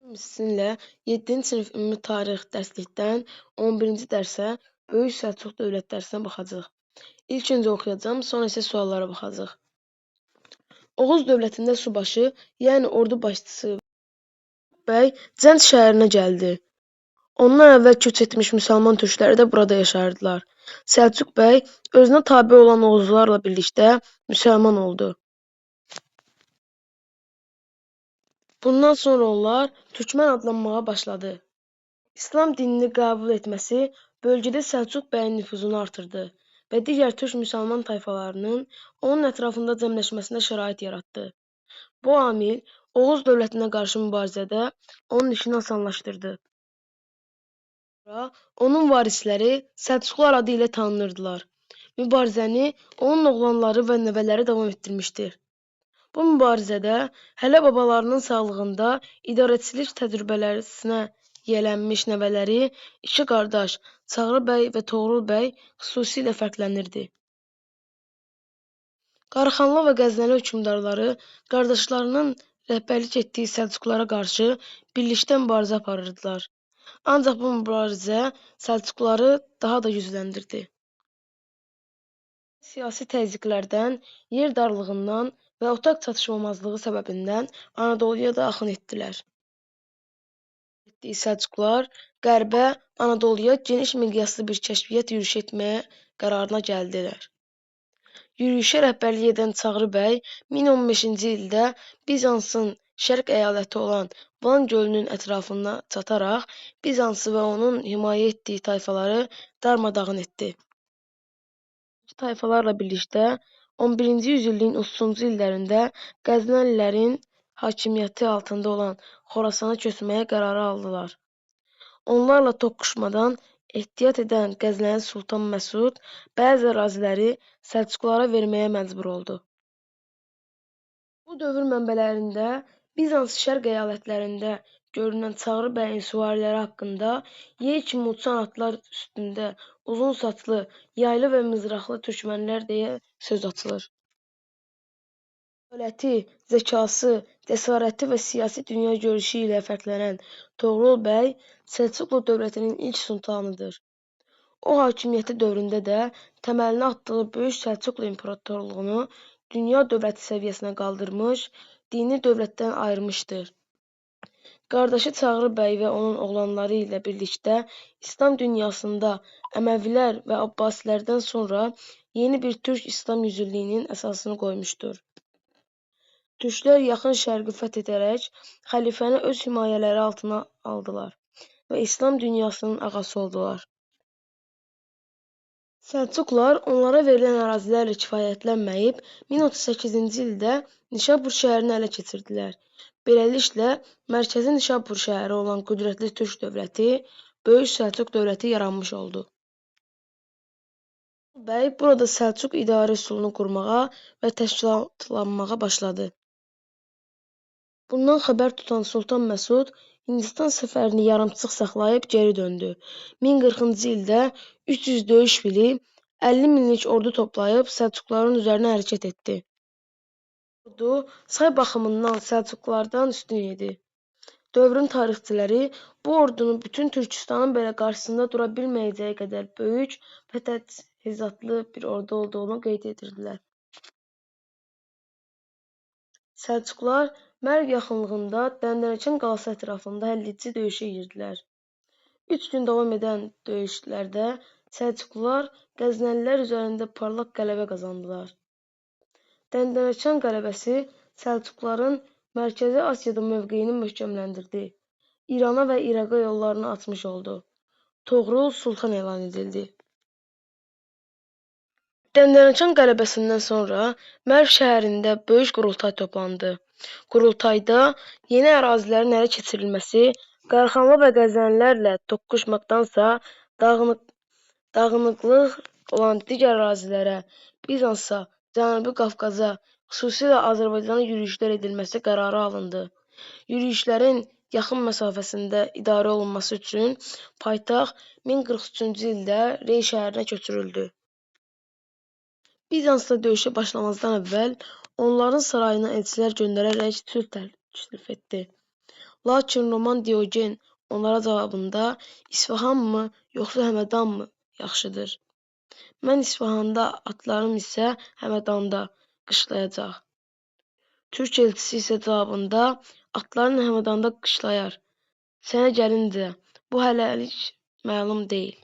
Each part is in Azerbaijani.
Sizinlə 7-ci sinif ümumi tarix dərslikdən 11-ci dərsə, Böyük Səlcuq dövlət dərsinə baxacağıq. İlk öncə oxuyacağam, sonra isə suallara baxacağıq. Oğuz dövlətində subaşı, yəni ordu başçısı bəy Cənd şəhərinə gəldi. Ondan əvvəl köç etmiş müsəlman türkləri də burada yaşayırdılar. Səlcuq bəy özünə tabe olan Oğuzlarla birlikdə müsəlman oldu. Bundan sonra onlar türkmən adlanmağa başladı. İslam dinini qəbul etməsi bölgədə Səlcuq bəyin nüfuzunu artırdı və digər türk müsəlman tayfalarının onun ətrafında cəmləşməsinə şərait yaratdı. Bu amil Oğuz dövlətinə qarşı mübarizədə onun işini asanlaşdırdı. Sonra onun varisləri Səlcuqlar adı ilə tanınırdılar. Mübarizəni onun oğlanları və nəvələri davam etdirmişdir. Bu mübarizədə hələ babalarının sağlığında idarəçilik təcrübəsinə yiyələnmiş nəvələri iki qardaş Çağrı bəy və Toğrul bəy xüsusilə fərqlənirdi. Qaraxanlı və Qəznəli hökmdarları qardaşlarının rəhbərlik etdiyi Səlcuqlara qarşı birlikdə mübarizə aparırdılar. Ancaq bu mübarizə Səlcuqları daha da gücləndirdi. Siyasi təzyiqlərdən, yer darlığından və otaq çatışmamazlığı səbəbindən Anadoluya da axın etdilər. Səlcuqlar qərbə, Anadoluya geniş miqyaslı bir kəşfiyyat yürüşü etməyə qərarına gəldilər. Yürüşə rəhbərlik edən Çağrı bəy 1015-ci ildə Bizansın şərq əyaləti olan Van gölünün ətrafına çataraq Bizansı və onun himayə etdiyi tayfaları darmadağın etdi. Tayfalarla birlikdə 11-ci yüzilliyin 30-cu illərində Qəznəlilərin hakimiyyəti altında olan Xorasana köçməyə qərarı aldılar. Onlarla toqquşmadan ehtiyat edən Qəznəli Sultan Məsud bəzi əraziləri Səlcuqlara verməyə məcbur oldu. Bu dövr mənbələrində Bizans şərq əyalətlərində görünən Çağrı bəyin süvariləri haqqında yey kimi uçan atlar üstündə uzun saçlı, yaylı və mızraqlı türkmənlər deyə söz açılır. Ədaləti, zəkası, cəsarəti və siyasi dünya görüşü ilə fərqlənən Toğrul bəy Səlcuqlu dövlətinin ilk sultanıdır. O hakimiyyəti dövründə də təməlini atdığı Böyük Səlcuqlu İmperatorluğunu dünya dövləti səviyyəsinə qaldırmış, dini dövlətdən ayırmışdır. Qardaşı Çağrı bəy və onun oğlanları ilə birlikdə İslam dünyasında Əməvilər və Abbasilərdən sonra yeni bir türk İslam yüzilliyinin əsasını qoymuşdur. Türklər Yaxın Şərqi fəth edərək xəlifəni öz himayələri altına aldılar və İslam dünyasının ağası oldular. Səlcuqlar onlara verilən ərazilərlə kifayətlənməyib 1038-ci ildə Nişabur şəhərini ələ keçirdilər. Beləliklə, mərkəzi Nişabur şəhəri olan qüdrətli türk dövləti, Böyük Səlcuq dövləti yaranmış oldu. Bəy burada Səlcuq idarə üsulunu qurmağa və təşkilatlanmağa başladı. Bundan xəbər tutan Sultan Məsud Hindistan səfərini yarımçıq saxlayıb geri döndü. 1040-cı ildə 300 döyüş fili, 50 minlik ordu toplayıb Səlcuqların üzərinə hərəkət etdi. Ordu say baxımından Səlcuqlardan üstün idi. Dövrün tarixçiləri bu ordunun bütün Türkistanın belə qarşısında dura bilməyəcəyi qədər böyük və təchizatlı bir ordu olduğunu qeyd edirdilər. Səlcuqlar Mərv yaxınlığında Dəndənəkan qalası ətrafında həlledici döyüşə girdilər. 3 gün davam edən döyüşlərdə Səlcuqlular Qəznəlilər üzərində parlaq qələbə qazandılar. Dəndənəkan qələbəsi Səlcuqların Mərkəzi Asiyada mövqeyini möhkəmləndirdi. İrana və İraqa yollarını açmış oldu. Toğrul sultan elan edildi. Dəndənəkan qələbəsindən sonra Mərv şəhərində böyük qurultay toplandı. Qurultayda yeni ərazilərin ələ keçirilməsi, Qaraxanlı və Qəznəlilərlə toqquşmaqdansa dağınıqlıq olan digər ərazilərə, Bizansa, Cənubi Qafqaza, xüsusilə Azərbaycana yürüşlər edilməsi qərarı alındı. Yürüşlərin yaxın məsafəsində idarə olunması üçün paytaxt 1043-cü ildə Rey şəhərinə köçürüldü. Bizansla döyüşə başlamazdan əvvəl onların sarayına elçilər göndərərək sülh təklif etdi. Lakin Roman Diogen onlara cavabında İsfahanmı, yoxsa Həmədanmı yaxşıdır? Mən İsfahanda, atlarım isə Həmədanda qışlayacaq. Türk elçisi isə cavabında atların Həmədanda qışlayar. Sənə gəlincə, bu hələlik məlum deyil.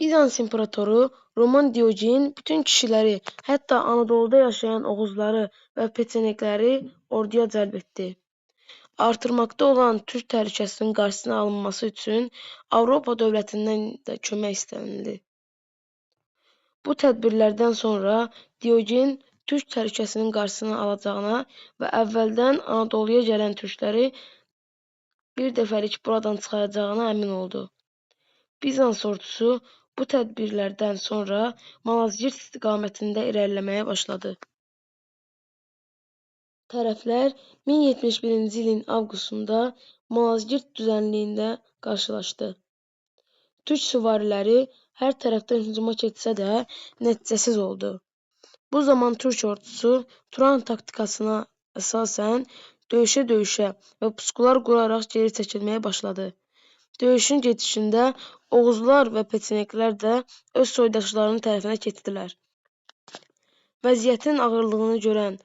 Bizans imperatoru Roman Diogen bütün kişiləri, hətta Anadoluda yaşayan Oğuzları və Peçenikləri orduya cəlb etdi. Artırmaqda olan türk təhlükəsinin qarşısının alınması üçün Avropa dövlətindən də kömək istənildi. Bu tədbirlərdən sonra Diogen türk təhlükəsinin qarşısını alacağına və əvvəldən Anadoluya gələn türkləri bir dəfəlik buradan çıxaracağına əmin oldu. Bizans ordusu bu tədbirlərdən sonra Malazgirt istiqamətində irəliləməyə başladı. Tərəflər 1071-ci ilin avqustunda Malazgirt düzənliyində qarşılaşdı. Türk süvariləri hər tərəfdən hücuma keçsə də nəticəsiz oldu. Bu zaman türk ordusu Turan taktikasına əsasən döyüşə-döyüşə və pusqular quraraq geri çəkilməyə başladı. Döyüşün gedişində Oğuzlar və Peçeniklər də öz soydaşlarının tərəfinə keçdilər. Vəziyyətin ağırlığını görən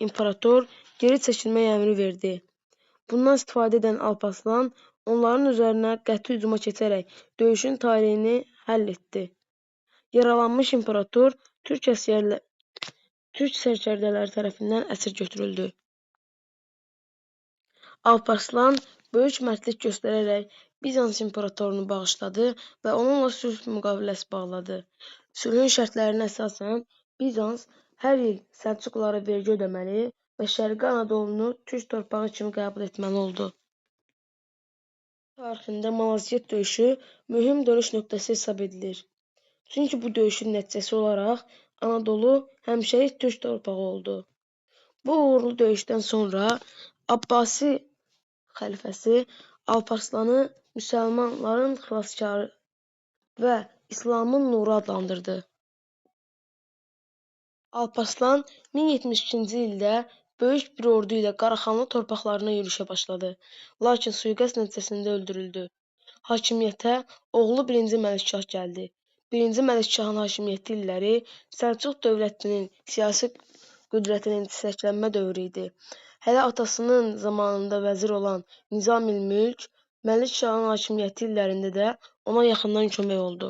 imperator geri çəkilmək əmri verdi. Bundan istifadə edən Alparslan onların üzərinə qəti hücuma keçərək döyüşün taleyini həll etdi. Yaralanmış imperator türk sərkərdələri tərəfindən əsir götürüldü. Alparslan böyük mərdlik göstərərək Bizans imperatorunu bağışladı və onunla sülh müqaviləsi bağladı. Sülhün şərtlərinə əsasən Bizans hər il Səlcuqlara vergi ödəməli və Şərqi Anadolunu türk torpağı kimi qəbul etməli oldu. Tarixində Malazgirt döyüşü mühüm dönüş nöqtəsi hesab edilir. Çünki bu döyüşün nəticəsi olaraq Anadolu həmişəlik türk torpağı oldu. Bu uğurlu döyüşdən sonra Abbasi xəlifəsi Alparslanı müsəlmanların xilaskarı və İslamın nuru adlandırdı. Alparslan 1072-ci ildə böyük bir ordu ilə Qaraxanlı torpaqlarına yürüşə başladı. Lakin sui-qəsd nəticəsində öldürüldü. Hakimiyyətə oğlu 1-ci Məlikşah gəldi. 1-ci Məlikşahın hakimiyyəti illəri Səlcuq dövlətinin siyasi qüdrətinin çiçəklənmə dövrü idi. Hələ atasının zamanında vəzir olan Nizamülmülk Məlikşahın hakimiyyəti illərində də ona yaxından kömək oldu.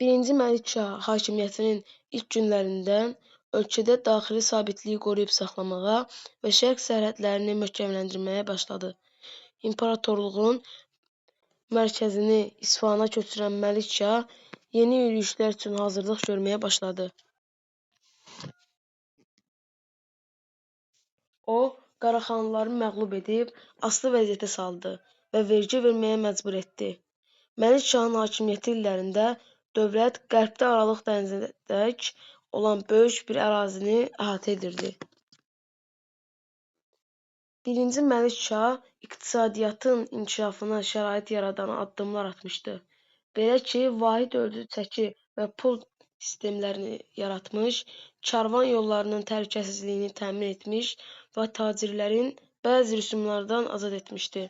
1-ci Məlikşah hakimiyyətinin ilk günlərindən ölkədə daxili sabitliyi qoruyub saxlamağa və şərq sərhədlərini möhkəmləndirməyə başladı. İmperatorluğun mərkəzini İsfahana köçürən Məlikşah yeni yürüşlər üçün hazırlıq görməyə başladı. O, Qaraxanlıları məğlub edib, asılı vəziyyətə saldı və vergi verməyə məcbur etdi. Məlikşahın hakimiyyəti illərində dövlət qərbdə Aralıq dənizinədək olan böyük bir ərazini əhatə edirdi. 1-ci Məlikşah iqtisadiyyatın inkişafına şərait yaradan addımlar atmışdı. Belə ki, vahid ölçü, çəki və pul sistemlərini yaratmış, karvan yollarının təhlükəsizliyini təmin etmiş və tacirlərin bəzi rüsumlardan azad etmişdi.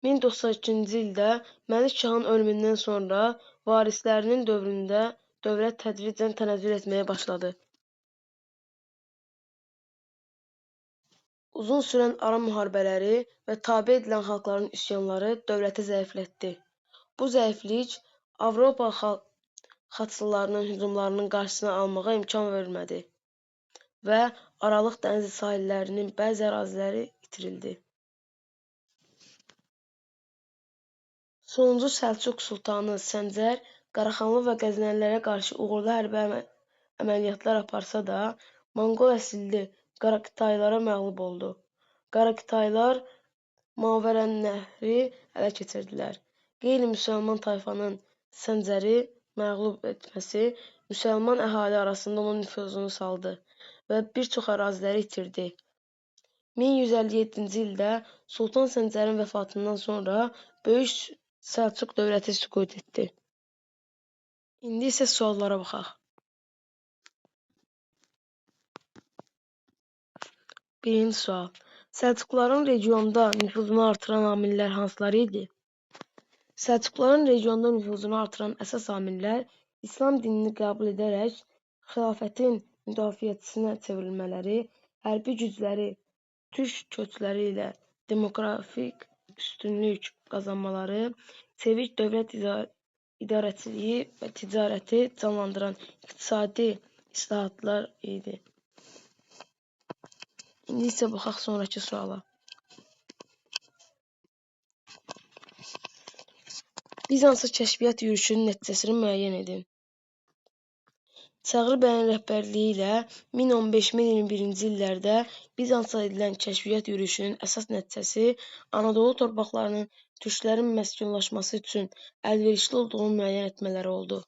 1092-ci ildə Məlikşahın ölümündən sonra varislərinin dövründə dövlət tədricən tənəzzül etməyə başladı. Uzun sürən ara müharibələri və tabe edilən xalqların üsyanları dövləti zəiflətdi. Bu zəiflik Avropa xaçlılarının hücumlarının qarşısını almağa imkan vermədi və Aralıq dənizi sahillərinin bəzi əraziləri itirildi. Sonuncu Səlcuq sultanı Səncər Qaraxanlı və Qəznəlilərə qarşı uğurlu hərbi əməliyyatlar aparsa da, Monqol əsilli Qaraqıtaylara məğlub oldu. Qaraqıtaylar Mavərənnəhri ələ keçirdilər. Qeyri-müsəlman tayfanın Səncəri məğlub etməsi müsəlman əhali arasında onun nüfuzunu saldı və bir çox əraziləri itirdi. 1157-ci ildə Sultan Səncərin vəfatından sonra Böyük Səlcuq dövləti süqut etdi. İndi isə suallara baxaq. Birinci sual. Səlcuqların regionda nüfuzunu artıran amillər hansıları idi? Səlcuqların regionda nüfuzunu artıran əsas amillər İslam dinini qəbul edərək xilafətin müdafiəçisinə çevrilmələri, hərbi gücləri, türk köçləri ilə demoqrafik üstünlük qazanmaları, çevik dövlət idarəçiliyi və ticarəti canlandıran iqtisadi islahatlar idi. İndi isə baxaq sonrakı suala. Bizansa kəşfiyyat yürüşünün nəticəsini müəyyən edin. Çağrı bəyin rəhbərliyi ilə 1015-1021-ci illərdə Bizansa edilən kəşfiyyat yürüşünün əsas nəticəsi Anadolu torpaqlarının türklərin məskunlaşması üçün əlverişli olduğunu müəyyən etmələri oldu.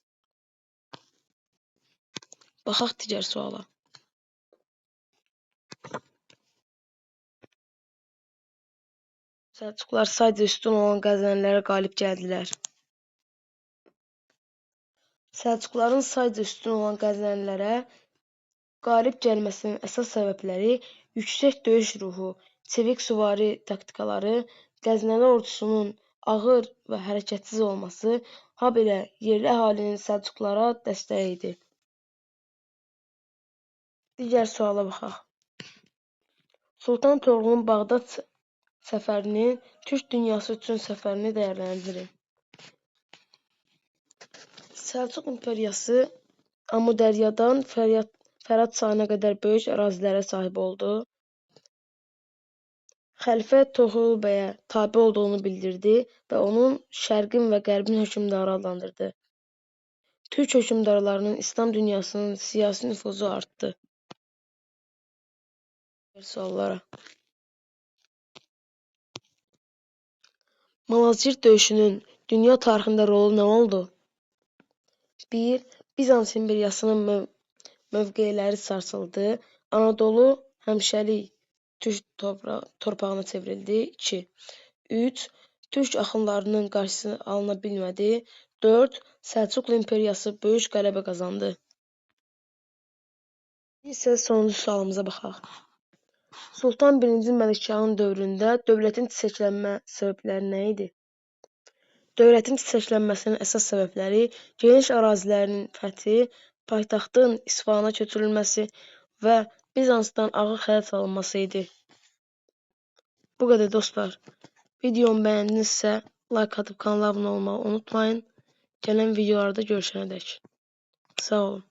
Baxaq digər suala. Səlcuqlar sayca üstün olan Qəznəlilərə qalib gəldilər. Səlcuqların sayca üstün olan Qəznəlilərə qalib gəlməsinin əsas səbəbləri yüksək döyüş ruhu, çevik süvari taktikaları, Qəznəli ordusunun ağır və hərəkətsiz olması, habelə yerli əhalinin Səlcuqlara dəstəyi idi. Digər suala baxaq. Sultan Toğrulun Bağdad səfərinin Türk dünyası üçün səfərini dəyərləndirin. Səlcuq imperiyası Amudəryadan Fərat çayına qədər böyük ərazilərə sahib oldu. Xəlifə Toğrul bəyə tabe olduğunu bildirdi və onun Şərqin və Qərbin hökmdarı adlandırdı. Türk hökmdarlarının İslam dünyasının siyasi nüfuzu artdı. Suallara. Malazgirt döyüşünün dünya tarixində rolu nə oldu? 1. Bizans imperiyasının mövqeləri sarsıldı. Anadolu həmişəlik türk torpağına çevrildi. 2. 3. Türk axınlarının qarşısı alına bilmədi. 4. Səlcuqlu imperiyası böyük qələbə qazandı. İndi isə sonuncu sualımıza baxaq. Sultan I. Məlikşahın dövründə dövlətin çiçəklənmə səbəbləri nə idi? Dövlətin çiçəklənməsinin əsas səbəbləri geniş ərazilərin fəthi, paytaxtın İsfahana köçürülməsi və Bizansdan ağır xərac alınması idi. Bu qədər dostlar. Videomu bəyəndinizsə like atıb kanala abunə olmağı unutmayın. Gələn videolarda görüşənədək. Sağ olun.